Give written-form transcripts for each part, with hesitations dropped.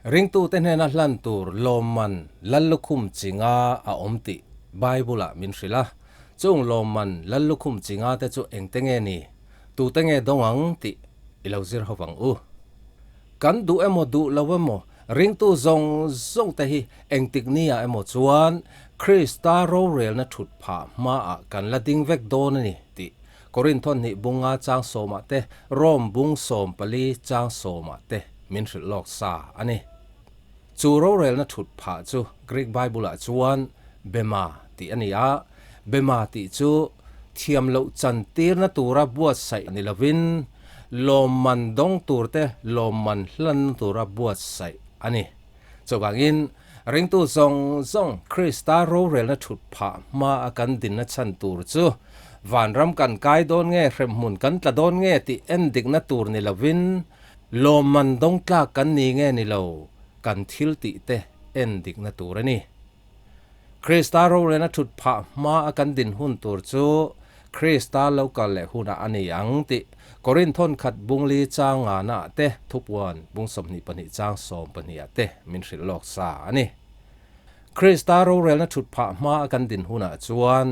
Ringtute hnena hlan tur lawmman Lallukhum chinga a awm tih Bible-ah min hrilh a. Chung lawmman Lallukhum chinga te chu engte nge ni? Tute nge dawng ang tih i lo zir ho vang u. Kan duh emaw duh lo emaw ringtu zawng zawng te hi engtik nia emaw chuan Krista rorelna thut phah hmaah kan la ding vek dawn a ni tih Korinthon hnih bunga chang sawmah te Rome bung 14 chang sawmah te min hrilh lawk sa a ni. Chu rorelna thut phah chu Greek Bible-ah chuan bema tih a ni a, bema tih chu thiam loh chantirna tura buatsaih ni lovin lawmman dawng turte lawmman hlanna tura buatsaih a ni. Chuvangin, ringtu zawng zawng Krista rorelna thut phah hma a kan dinna chhan tur chu vanram kan kai dawn nge hremhmun kan tla dawn nge tih endikna tur ni lovin lawmman dawng tlak kan ni nge ni lo kan thil tih te endikna tur a ni. Krista rorelna thut phah hma a kan din hun tur chu Krista lo kal leh hunah a ni ang tih Korinthon khat bungli chang ngana ah te thupuan bung 22 chang 12 ah te min hrilh lawk sa a ni. Krista rorelna thut phah hma a kan din hunah chuan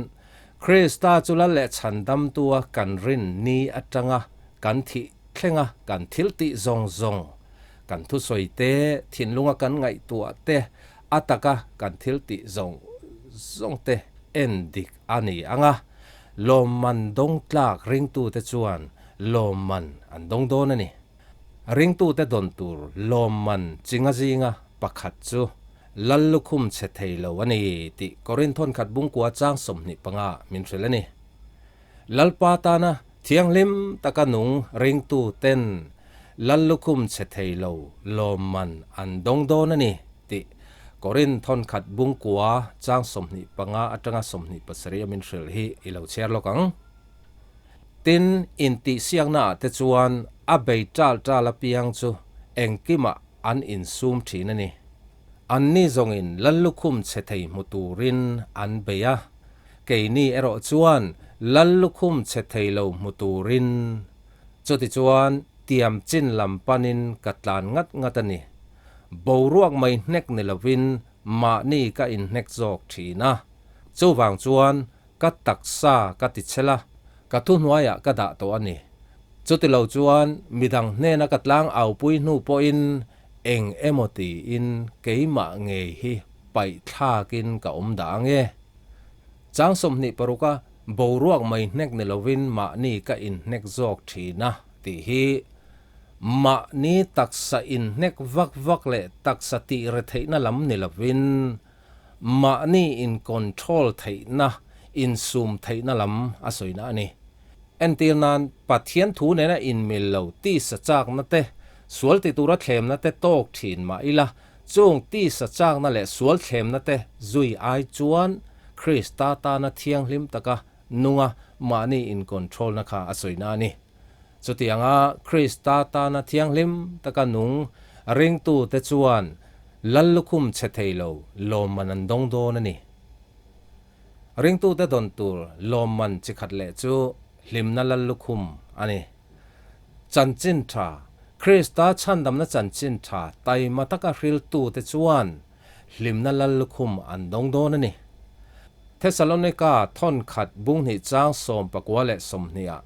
Krista chu lal leh chhandamtu a kan rin ni atanga kan thih thlenga kan thil tih zawng zawng, kan thusawi te, thinlunga kan ngaihtuah te, A taka kan thil tih zawng zawng te en dik a ni ang a, lawmman dawng tlak ringtute chuan lawmman an dawng dawn a ni. Ringtute dawn tur lawmman chinga zinga pakhat chu Lal lukhum chhe thei lo a ni tih Korinthon khat bungkua chang 25 min hrilh a ni. Lalpa tana thianghlim taka nung ringtuten Lal lukhum chhe thei lo lawmman an dawng dawn a ni tih Korinth thawnkhat bungkua chang 25 atanga 27 a min hrilh hi i lo chhiar lawk ang. Tin, intihsiakna ah te chuan a bei tal tal apiang chu engkimah an insum thin a ni. Anni zawngin Lal lukhum chhe thei hmu turin an bei a, keini erawh chuan Lal lukhum chhe thei lo hmu turin. Chutichuan, tiam chin lam panin ka tlan ngat ngat a ni. Boruak mai hnek ni lovin mahni ka inhnek zawk thin a. Chuvang chuan ka taksa ka ti chhel a, ka thuhnuaiah ka dah tawh a ni. Chutilo chuan midang hnena ka tlang aupui hnu pawhin eng emaw tiin keimah ngei hi paih thlakin ka awm dah ang e. Chang 26 a boruak mai hnek ni lovin mahni ka inhnek zawk thin a tih hi mahni taksa inhnek vak vak leh taksa tih re theihna lam ni lovin mahni in control theihna, insum theihna lam a sawina a ni. Entir nan Pathian thu nena inmil lo tisa chakna te, sual ti tura thlemna te tawk thin mah ila Chung tisa chakna leh sual thlemna te zui ai chuan Krista tana thianghlim taka nunga mahni in-control-na kha a sawina a ni. Chutianga Krista tana thianghlim taka nung ringtute chuan Lal lukhum chhe thei lo lawmman an dawng dawn a ni. Ringtute dawn tur lawmman chi khat leh chu hlimna Lal lukhum a ni. Chanchin tha, Krista chhandamna chanchin tha taima taka hriltute chuan hlimna Lal lukhum an dawng dawn a ni. Thesalonika thawnkhat bunghnih chang 19 leh 20 ah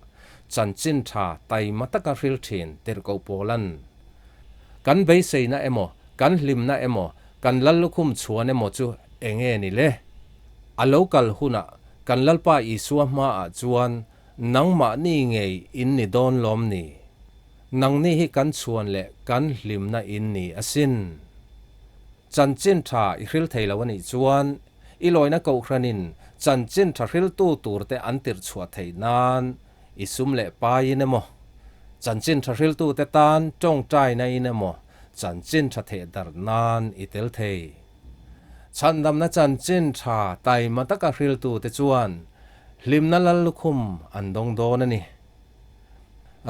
chanchin tha taima taka hril thin tirhkoh Paulan, Kan beiseina emaw, kan hlimna emaw, kan Lal lukhum chhuan emaw chu enge ni le? A lo kal hunah kan Lalpa Isua hmaah chuan Nangmahni ngei in ni dawn lawm ni? Nangni hi kan chhuan leh kan hlimna in ni asin. Chanchin tha i hril thei lo a nih chuan i lawina kohhranin chanchin tha hriltu turte an tirh chhuah theih nan i sum leh paiin emaw, chanchin tha hriltute tan tawngtaina in emaw chanchin tha theh darh nan i tel thei. Chhandamna chanchin tha taima taka hriltute chuan hlimna lal lukhum an dawng dawn a ni.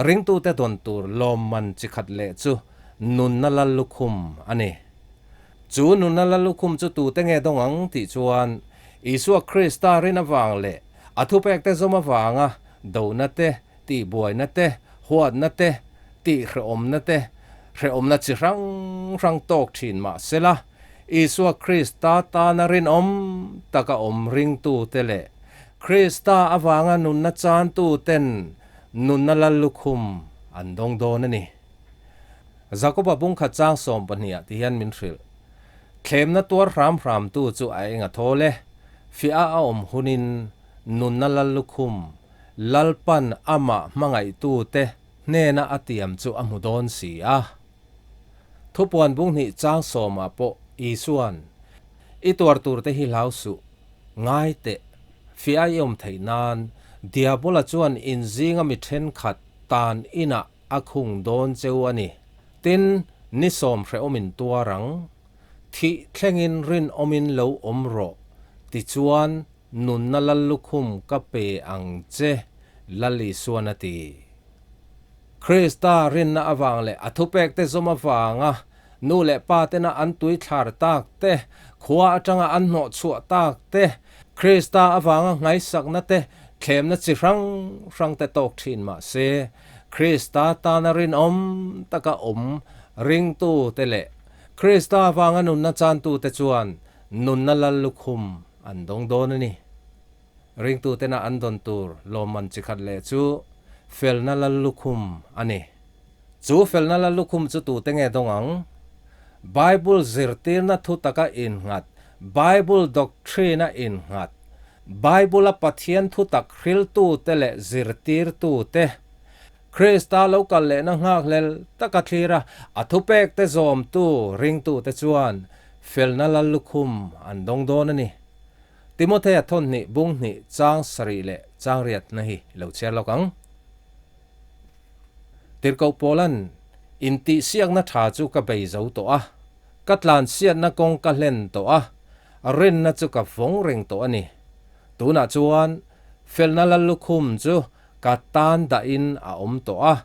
Ringtute dawn tur lawmman chi khat leh chu nunna lal lukhum a ni. Chu nunna lal lukhum chu tute nge dawng ang tih chuan Isua Krista rin avang leh a thupekte zawm avanga dohna te, tihbuaina te, huatna te, tihhrehawmna te, Hrehawmna chi hrang hrang tawk thin mah sela, Isua Krista tana rinawm taka awm ringtute leh Krista avanga nunna chantuten nunna lal lukhum an dawng dawn a ni. Jakoba bungkhat chang sawmpahnih ah ti hian min hrilh. Thlemna tuar hram hramtu chu a eng a thawl e. Fiah a awm hunin nunna lal lukhum Lalpan amah hmangaihtute hnena a tiam chu a hmu dawn si a. Thupuan bunghnih chang sawmah pawh Isua'n, I tuar turte hi hlau suh, ngai teh, fiah i awm theih nan Diabola chuan inzinga mi thenkhat tan inah a khung dawn cheu a ni. Tin, ni sawm hrehawmin tuar ang. Thih thlengin rinawmin lo awm rawh, tichuan nunna lal lukhum ka pe ang che, Lal Isuan a ti. Krista rinna avang leh a thupekte zawm avanga nu leh pa tena an tui thlar tak te, khua atanga an hnawh chhuah tak te, Krista avanga nghaisakna te, thlemna chi hrang hrang te tawk thin mah se, Krista tana rinawm taka awm ringtute leh Krista avanga nunna chantute chuan nunna lal lukhum an dawng dawn a ni. Ringtutena an dawn tur lawmman chi khat leh chu felna lal lukhum a ni. Chu felna lal lukhum chu tute nge dawng ang? Bible zirtirna thu taka innghat, Bible doctrine-a innghat, Bible-a Pathian thutak hriltute leh zirtirtute, Krista lo kal lehna nghakhlel taka thlira a thupekte zawmtu ringtute chuan felna lal lukhum an dawng dawn a ni. Timothea thawnhnih bunghnih chang sarih leh chang riatna hi lo chhiar lawk ang. Tirhkoh Paula'n, Intihsiakna tha chu ka bei zo tawh a, ka tlansiatna kawng ka hlen tawh a, rinna chu ka vawng reng tawh a ni. Tunah chuan felna lal lukhum chu ka tan dahin a awm tawh a,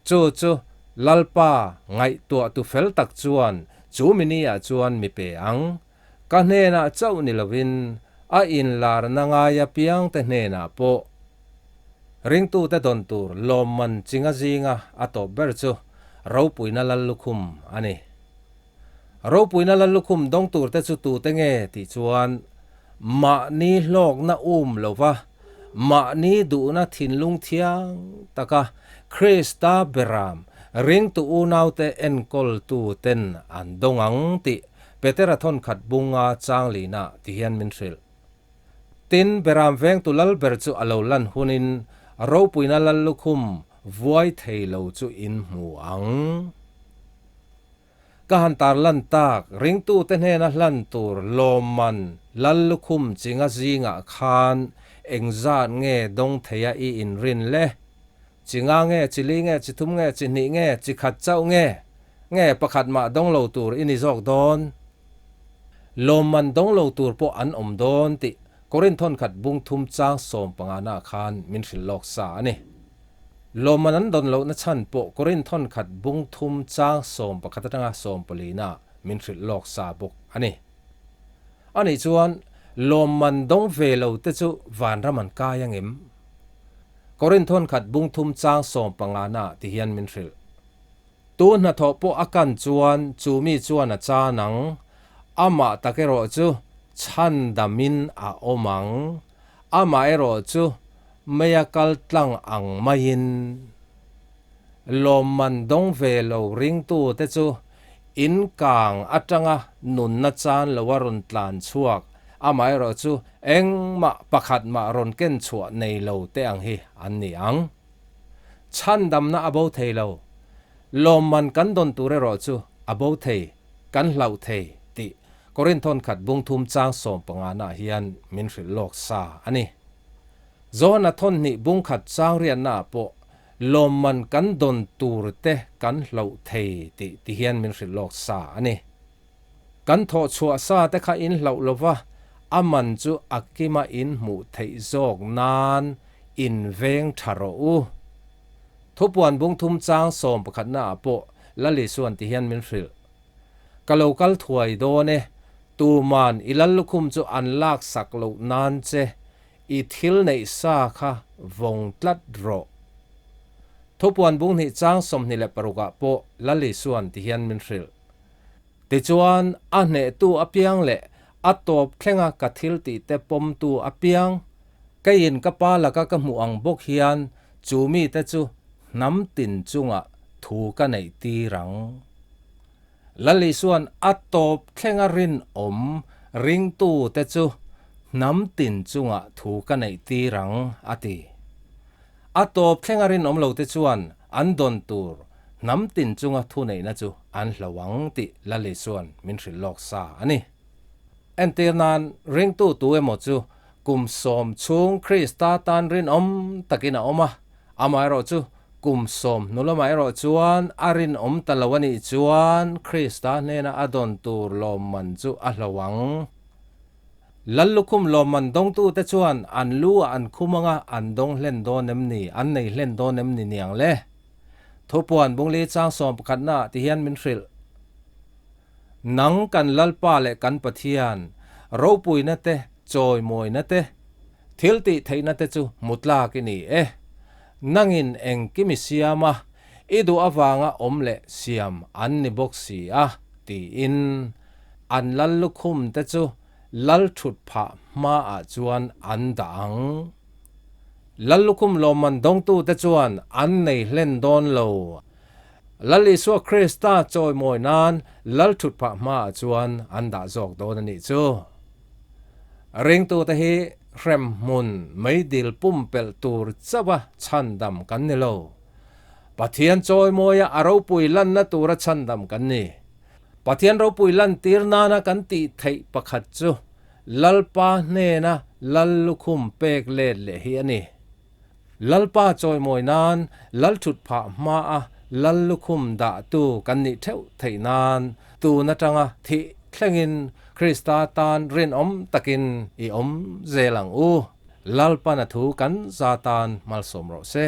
chu chu Lalpa ngaihtuahtu fel tak chuan chu mini-ah chuan mi pe ang. Ka hnenah chauh ni lovin a inlarna ngai apiangte hnenah pawh ringtute dawn tur lawmman chinga zinga a tawp ber chu ropuina lal lukhum a ni. Ropuina lal lukhum dawng turte chu tute nge tih chuan mahni hlawkna um lova mahni duhna thinlung thiang taka Krista beram ringtu unaute enkawltuten an dawng ang tih Petera thawnkhat bunga chang lina ti hian min hrilh. Tin, Beram vengtu lal ber chu a lo lan hunin ropuina lal lukhum vuai thei lo chu in hmu ang. Ka han tar lan tak, ringtute hnena hlan tur lawmman lal lukhum chinga zingah khan engzat nge dawng theia i inrin le? Chi nga nge, chi li nge, chi thum nge, chi hnih nge, chi khat chauh nge, nge pakhat mah dawng lo tur i ni zawk dawn? Lawmman dawng lo tur pawh an awm dawn tih Korinth thawnkhat bung thum chang 15 na khan min hrilh lawk sa a ni. Lawmman an dawn lohna chhan pawh Korinth thawnkhat bung thum chang 11 atanga 14 na min hrilh lawk sa bawk a ni. Anih chuan lawmman dawng ve lo te chu vanram an kai angem? Korinth thawnkhat bung thum chang 15 na ti hian min hrilh. Tu hnathawh pawh a kan chuan chu mi chuan a chan ang, amah tak erawh chu chhandamin a awm ang, amah erawh chu meia kal tlang ang maiin. Lawmman dawng ve lo ringtute chu in kang atanga nunna chan lo a rawn tlan chhuak, amah erawh chu engmah pakhat mah rawn ken chhuah nei lo te ang hi an ni ang. Chhandamna a bo thei lo. Lawmman kan dawn tur erawh chu a bo thei, kan hlauh thei tih Korinth thawnkhat bung thum chang 15 naah hian min hrilh lawk sa a ni. Johana thawnhnih bung khat chang riatnaah pawh lawmman kan dawn tur te kan hlauh thei tih ti hian min hrilh lawk sa a ni. Kan thawh chhuah sa te kha in hlauh lova, a man chu a kima in hmuh theih zawk nan in veng tha rawh u. Thupuan bung thum chang 11 naah pawh Lal Isuan ti hian min hrilh. Ka lo kal thuai dawn e, tuman i lal lukhum chu an lak sak loh nan che i thil neih sa kha vawng tlat rawh. Thupuan bung hnih chang 26 ah pawh Lal Isuan ti hian min hrilh. Tichuan, a hnehtu apiang leh a tawp thlenga ka thil tihte pawmtu apiang, keiin ka pa laka ka hmuh ang bawk hian chu mite chu hnam tin chungah thu ka neih tir ang. Lal Isuan a tawp thlenga rinawm ringtute chu hnam tin chungah thu ka neih tir ang, a ti. A tawp thlenga rinawm lote chuan an dawn tur hnam tin chunga thuneihna chu an hlo ang tih Lal Isuan min hrilh lawk sa a ni. Entir nan, ringtu tu emaw chu kum sawm chhung Krista tan rinawm takin a awm a, amaherawhchu kum sawm hnu lamah erawh chuan a rinawm ta lo a nih chuan Krista hnena a dawn tur lawmman chu a hlo ang. Lal lukhum lawmman dawngtute chuan an lu ah an khum anga an dawng hlen dawn em ni, an nei hlen dawn em ni niang le? Thupuan Bungli chang sawm pakhatna ah ti hian min hrilh. Nang kan Lalpa leh kan Pathian, ropuina te, chawimawina te, thil tih theihna te chu hmu tlak i ni e. Nangin engkim i siam a, i duh avanga awm leh siam an ni bawk si a, tiin an lal lukhum te chu lal thut phah hmaah chuan an dah ang. Lal lukhum lawmman dawngtute chuan an nei hlen dawn lo. Lal Isua Krista chawimawi nan lal thut phah hmaah chuan an dah zawk dawn a nih chu. Ringtute hi hremhmun meidil pumpelh tur chauha chhandam kan ni lo. Pathian chawimawia a ropui lanna tura chhandam kan ni. Pathian ropui lantir nana kan tih theih pakhat chu Lalpa hnena Lal lukhum pek let leh hi a ni. Lalpa chawimawi nan Lal thut phah hmaa Lal lukhum dahtu kan nih theuh theih nan tun atanga thih thlengin Krista tan rinawm takin i awm zel ang u. Lalpan a thu kan za tan malsawm rawh se.